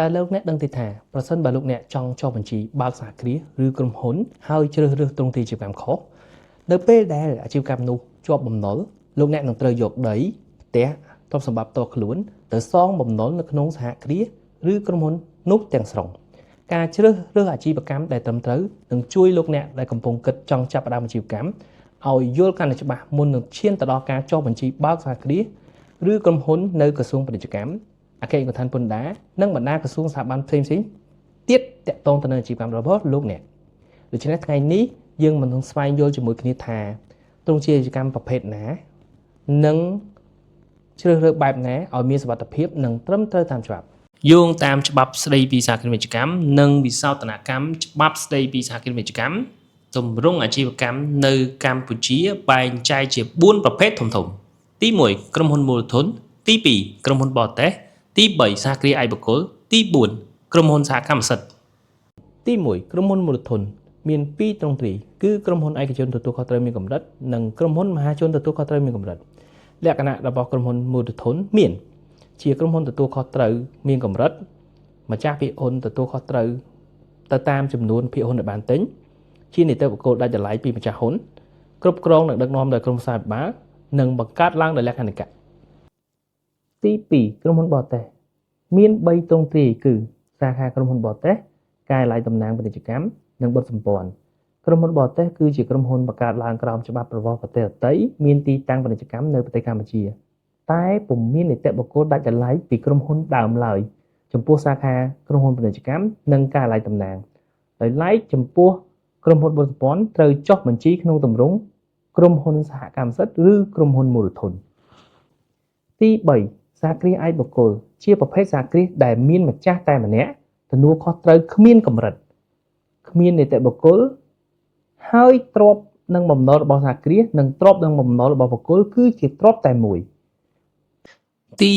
តើលោកអ្នកដឹងទេថាប្រសិនបើលោកអ្នកចង់ចុះបញ្ជីបើកសហគ្រាសឬក្រុមហ៊ុនហើយជ្រើសរើសទ្រង់ទ្រាយអាជីវកម្មខុសនៅពេលដែលអាជីវកម្មនោះជាប់បំណុលលោកអ្នកនឹងត្រូវយកដីផ្ទះទ្រព្យសម្បត្តិផ្ទាល់ខ្លួនទៅសងបំណុលនៅក្នុងសហគ្រាសឬក្រុមហ៊ុននោះទាំងស្រុងការជ្រើសរើសអាជីវកម្មដែលត្រឹមត្រូវនឹងជួយលោកអ្នកដែលកំពុងគិតចង់ចាប់ផ្ដើមអាជីវកម្មឲ្យយល់កាន់តែច្បាស់មុននឹងឈានទៅដល់ការចុះបញ្ជីបើកសហគ្រាសឬក្រុមហ៊ុននៅក្រសួងពាណិជ្ជកម្មអគ្គនាយកដ្ឋានពន្ធដារនិងបណ្ដាក្រសួងស្ថាប័នផ្សេងៗទៀតតាក់ទងទៅនឹងអាជីវកម្មរបស់លោកអ្នកដូច្នេះថ្ងៃនេះយើងមិននឹងស្វែងយល់ជាមួយគ្នាថាទ្រង់ជាអាជីវកម្មប្រភេទណានិងជ្រើសរើសបែបណាឲ្យមានសុវត្ថិភាពនិងត្រឹមត្រូវតាមច្បាប់យោងតាមច្បាប់ស្តីពីសហគ្រាសពាណិជ្ជកម្មនិងវិសោធនកម្មច្បាប់ស្តីពីសហគ្រាសពាណិជ្ជកម្មទម្រង់អាជីវកម្មនៅកម្ពុជាបែងចែកជា4ប្រភេទធំៗទី1ក្រុមហ៊ុនមូលធនទី2ក្រុមហ៊ុនបរទេសទី3សហគ្រាសឯកបុគ្គលទី4ក្រុមហ៊ុនសហកម្មសិទ្ធិទី1ក្រុមហ៊ុនមូលធនមាន2ទ្រង់ទ្រាយគឺក្រុមហ៊ុនឯកជនទទួលខុសត្រូវមានកម្រិតនិងក្រុមហ៊ុនមហាជនទទួលខុសត្រូវមានកម្រិតលក្ខណៈរបស់ក្រុមហ៊ុនមូលធនមានជាក្រុមហ៊ុនទទួលខុសត្រូវមានកម្រិតម្ចាស់ភាគហ៊ុនទទួលខុសត្រូវទៅតាមចំនួនភាគហ៊ុនដែលបានទិញជានីតិបុគ្គលដាច់ដライពីម្ចាស់ហ៊ុនគ្រប់គ្រងនិងដឹកនាំដោយក្រុមប្រឹក្សាភិបាលនិងបង្កើតឡើងដោយលក្ខន្តិកៈទី2ក្រុមហ៊ុនបរទេសមាន3ទ្រង់ទ្រាយគឺសាខាក្រុមហ៊ុនបរទេសការិយាល័យតំណាងពាណិជ្ជកម្មនិងបុត្រសម្ព័ន្ធក្រុមហ៊ុនបរទេសគឺជាក្រុមហ៊ុនបង្កើតឡើងក្រោមច្បាប់របស់ប្រទេសដទៃមានទីតាំងពាណិជ្ជកម្មនៅប្រទេសកម្ពុជាតែពុំមាននីតិបុគ្គលដាច់ដライពីក្រុមហ៊ុនដើមឡើយចំពោះសាខាក្រុមហ៊ុនពាណិជ្ជកម្មនិងការិយាល័យតំណាងដោយឡែកចំពោះក្រុមហ៊ុនបុត្រសម្ព័ន្ធត្រូវចុះបញ្ជីក្នុងទម្រង់ក្រុមហ៊ុនសហកម្មសិទ្ធិឬក្រុមហ៊ុនមូលធនទី3សហគ្រាសឯកបុគ្គលជាប្រភេទសហគ្រាសដែលមានម្ចាស់តែម្នាក់ទទួលខុសត្រូវគ្មានកម្រិតគ្មាននីតិបុគ្គលហើយទ្រព្យនិងបំណុលរបស់សហគ្រាសនិងទ្រព្យនិងបំណុលរបស់បុគ្គលគឺជាទ្រព្យតែមួយទី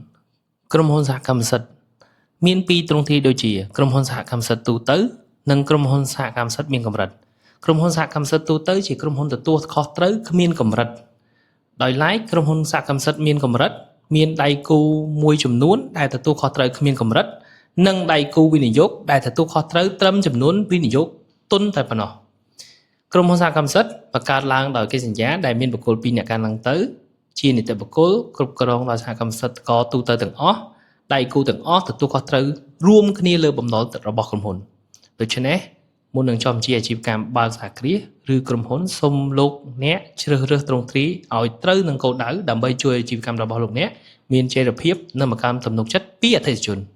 4ក្រុមហ៊ុនសហកម្មសិទ្ធិមានពីរទ្រង់ទ្រាយដូចជាក្រុមហ៊ុនសហកម្មសិទ្ធិទូទៅនិងក្រុមហ៊ុនសហកម្មសិទ្ធិមានកម្រិតក្រុមហ៊ុនសហកម្មសិទ្ធិទូទៅជាក្រុមហ៊ុនទទួលខុសត្រូវគ្មានកម្រិតដោយឡែកក្រុមហ៊ុនសហកម្មសិទ្ធិមានកម្រិតមានដៃគូមួយចំនួនដែលទទួលខុសត្រូវគ្មានកម្រិតនិងដៃគូវិនិយោគដែលទទួលខុសត្រូវត្រឹមចំនួនវិនិយោគទុនតែប៉ុណ្ណោះក្រុមហ៊ុនសហកម្មសិទ្ធិបង្កើតឡើងដោយកិច្ចសន្យាដែលមានបុគ្គល2នាក់កើនឡើងទៅជានីតិបុគ្គលគ្រប់គ្រងដោយសហកម្មសិទ្ធិកទូទៅទាំងអស់ដៃគូទាំងអស់ទទួលខុសត្រូវរួមគ្នាលើបំណុលរបស់ក្រុមហ៊ុនដូច្នេះមុននឹងចុះបញ្ជីអាជីវកម្មបើកសហគ្រាសឬក្រុមហ៊ុនសូមលោកអ្នកជ្រើសរើសទ្រង់ទ្រាយឲ្យត្រូវនឹងគោលដៅដើម្បីជួយអាជីវកម្មរបស់លោកអ្នកមានចីរភាពនិងបង្កើនទំនុកចិត្តពីអតិថិជន។